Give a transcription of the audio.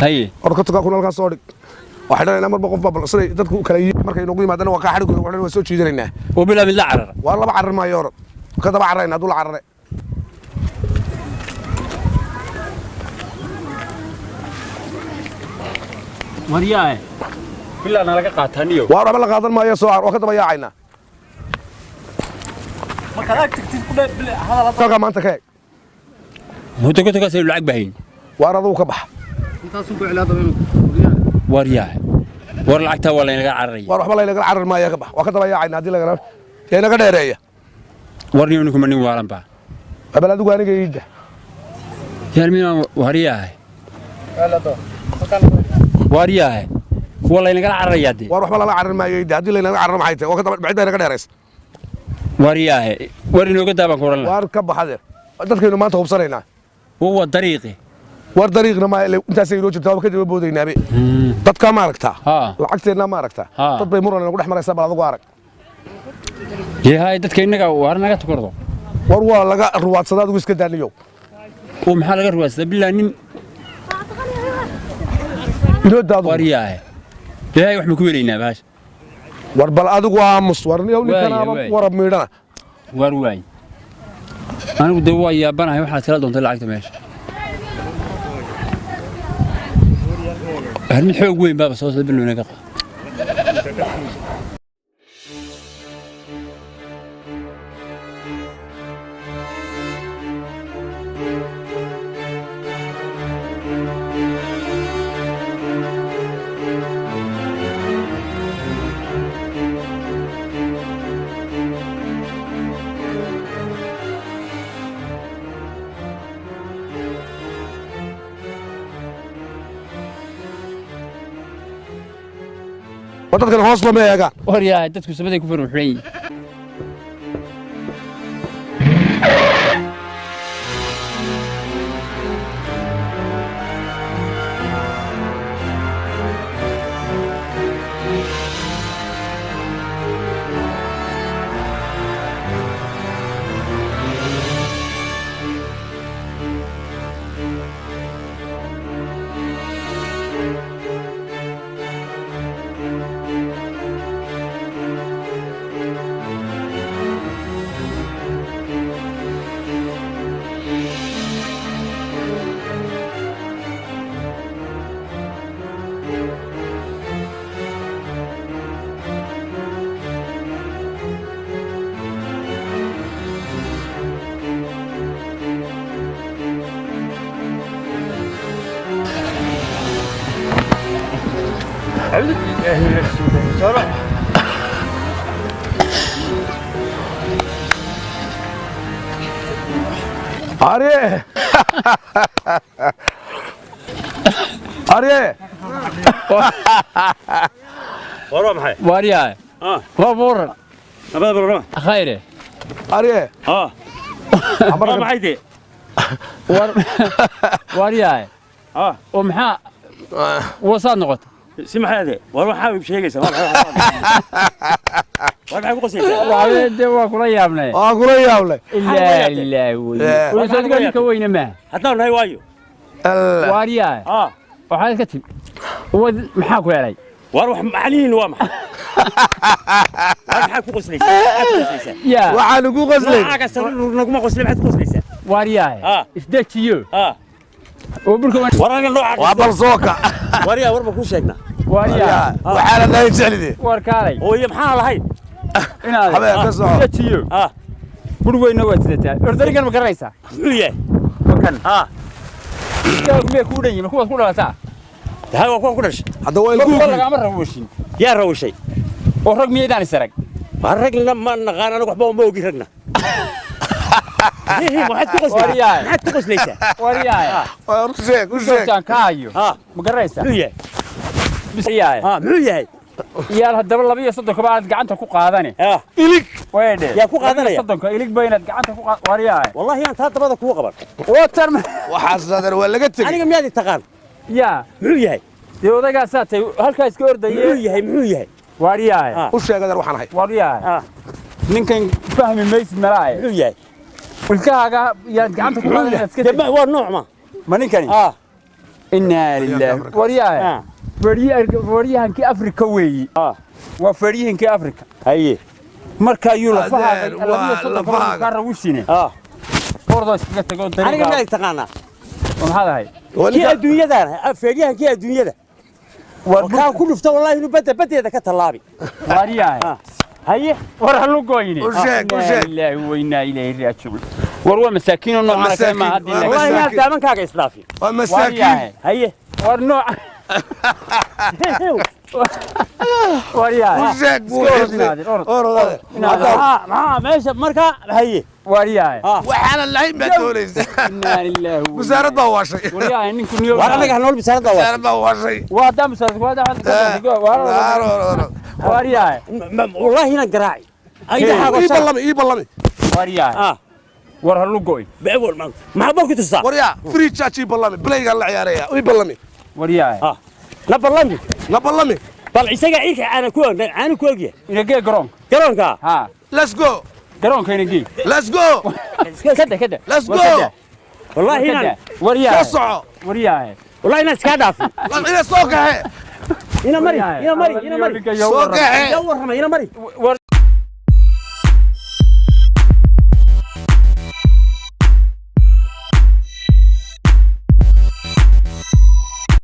Haye. Or kontonkaa kun halkaas soo dhig. Waa xidhanaynaa marba qof baa bal siday dadku kala yihiin markay noogu yimaadana waa kaa xadhigooda waxdhan waa soo jiidanaynaa. Oo bilaa mid la carara. Waa laba carar maayo orod. Ka daba cararayna hadduu la carare. Waryaae. Bilaa nalaga qaataa niyo. Waa waxba la qaadan maayo soo car waa ka daba yaacaynaa. Markaad ag tagtid ku dheer bil hadal hadda. Halkaa maanta ka eeg. Hada kontonkaas aynu lacag bahayn. Waar adugu ka bax. Intaasun ku cilaa daba inuu. Waryaae. War lacagtaa waa laynaga cararaya. Waar waxba laynagala carar maayo ka bax. Waa ka daba yaacaynaa haddii lagala yaa inaga dheereeya. War niyo ninkuma nin waalan baa. Abal adigu aniga iidda. Yaar minaan waryaae. Waryaae. Waa laynagala cararayaa dee. Waar waxba lala carar maayo iidda haddii laynaga cararo maxay tahay waa ka daba cidda inaga dheeraysa. Waryaae. War inooga daabaan ku oran lahaa. Waar ka baxade. Dadkaynu maanta hubsanaynaa. Waa dariiqi. War dariiqna ma intaasay inoo jirtaa waa ka daba boodaynaabe. Dadkaa ma aragtaa? Haa. Lacagteennaa ma aragtaa? Haa. Dad bay muran inagu dhex maraysaa bal adigu arag. Yahay dadka innaga waar naga tukordo. War waa laga ruwaadsadaa adigu iska daaniyow. Oo maxaa laga ruwaadsadaa bilaa nin Inoo daadu. waryaae. Yahay wax ma ku welaynaa baasha. War bal adigu aamus war niyow ninkanaaba Waaya, waaya. warab miidhana. Waar waay. Anigu dee waa yaabanahay waxaad kala doontay lacagta meesha. Har mid xoog weyn baaba soo socda bilow naga qaa. War dadkan hoos lama eegaan. Waryahay dadku samaday ku farmuxuran yihiin. Arye. Arye. War waa maxay? Waryahay. Ah. Waa buuran. Nabada barama. Khayre. Arye. Ah. Waa maxay dee? War waryahay. Ah. Oo maxaa wasaad noqotay? Si maxay dee? War waxaa iib sheegaysaa. War maxay ku qoslaysaa? Waa dee waa kula yaabnay. Waa kula yaable. Ilaa ilaa wey. Eh. Wasaad ninka weyne maaha. Haddaan nahay waayo. Alla. Waryahay. Ah. Waxaad ka timi. Wad maxaa ku helay? War wax macnihiin waa maxay? War maxaa ku qoslaysaa? Maxaad ku qoslaysaa? Yaa. Waxaan ugu qoslay. Noocaaga sare naguma qoslay maxaad ku qoslaysaa? Waryahay. Ah. Isdejiyo. Ah. Oo burka War aniga noocaaga. Waa bal sooka. War yaa war ma ku sheegnaa? waryahay. Waxaana lahayn jeclidii. War kaalay. Oo iyo maxaa lahayn? Inaad Habeen ka soco. isdejiyo. Ah. Bur weynna waad sidataa. Ordarigan ma garanaysaa? Muxuu yahay? Makan. Ah. Iskaagu miyay kuu dhan yihiin? Kuwaad ku dhalataa? Tahay waa kuwan ku dhashay. Hadda waa Kuwa ilkuhu. lagama rawashin. Yaa rawishay. Oo rag miyaydaan is arag? War ragna ma naqaan anigu waxba uma ogi ragna. Maxaad ku qoslaysaa? Waryahay. Maxaad ku qoslaysaa? Waryahay. War u sheeg, u sheeg. Goobtaan ka hayo. Ah. Ma garanaysaa? Muxuu yahay? Waryahay. Ah, muxuu yahay? Iyaal haddaba 32 ba aad gacanta ku qaadane. Ah. Ilig. Weedhe. Yaa ku qaadanaya? 32 ilig ba inaad gacanta ku qaad waryahay. Wallahi aan taa dabada kugu qaban. Watar Waxaas adeer waa laga tegey. Aniga miyaad i taqaan? yaa. Muxuu yahay? Dee odaygaasaa tay halkaa iska Muxuu ordaye. yahay? Muxuu yahay? Waryahay. Ah. U sheeg adeer waxaan ahay. Waryahay. Ah. Ninkan fahmi maysid malaaye. Muxuu yahay? Ilkahaaga yaad gacanta ku qaadan inaad iska Dee ma waa nooc ma? Ma ninkani? Ah. Innaa lilaahi. Waryahay. Ah. Feeryahankii Afrika weeyi. Ah. Waa feeryahankii Afrika. Haye. Marka ayuu lafahaaga Adeer, waa 32 lafahaaga. kaa rawishine. Ah. Ordoo iskaga tago Aniga dariiqa. miyaad taqaanaa? Maxaad ahay? Kii adduunyadaan, feeryahankii adduunyada. War. Kaan ku dhufta wallahi inuu badda baddeeda ka tallaabi. Waryahay. Ah. Haye. War halu goyne. U sheeg, u sheeg. Innaa lilaahi wa innaa ilayhi raajicuun. War waa masaakiin oo noocan kale Masaakiin, ma hadii waa laakiin. Wallahi inaad masaakiin. daamankaaga isdhaafin. Waa masaakiin. Waryahay. Haye. War nooc. Waryahay. U sheeg buu Iska orod xirtay. inaadir, orod. Orod, adeer. Inaadir. Maxaa maxaa meesha markaa haye. Waryahay. Ah. Waxaana lahayn baad doonaysa. Innaa lilaahi wa Wasaarad baa waashay. Waryahay ninku niyo. War anaga hanool bisaaradda waa. Wasaarad baa waashay. Waa daa musaarad waa daa. Orod, orod. Waryahay. Wallahi inaan garaaci. Ay dhaxaago Ii shan. ballami, ii ballami. Waryahay. Ah. War halu goy. Beewol ma. Maxaa bal ku tusaa? Waryaa, free charge ii ballami. Playgaan la ciyaaraya. Ii ballami. Waryahay. Ah. Na ballami. Na ballami. Bal isaga ciilka caana ku og, caana ku ogyahay. Inagee garoonka. Garoonka. Ha. Let's go. Garoonka inagee. Let's go. Kada kada. Let's go. Wallahi inaan Waryahay. Soo soco. Waryahay. Wallahi inaan iska dhaafin. Ina soo kaxe. Ina mari, ina mari, ina mari. Soo kaxe. Yaa warrama, ina mari. War.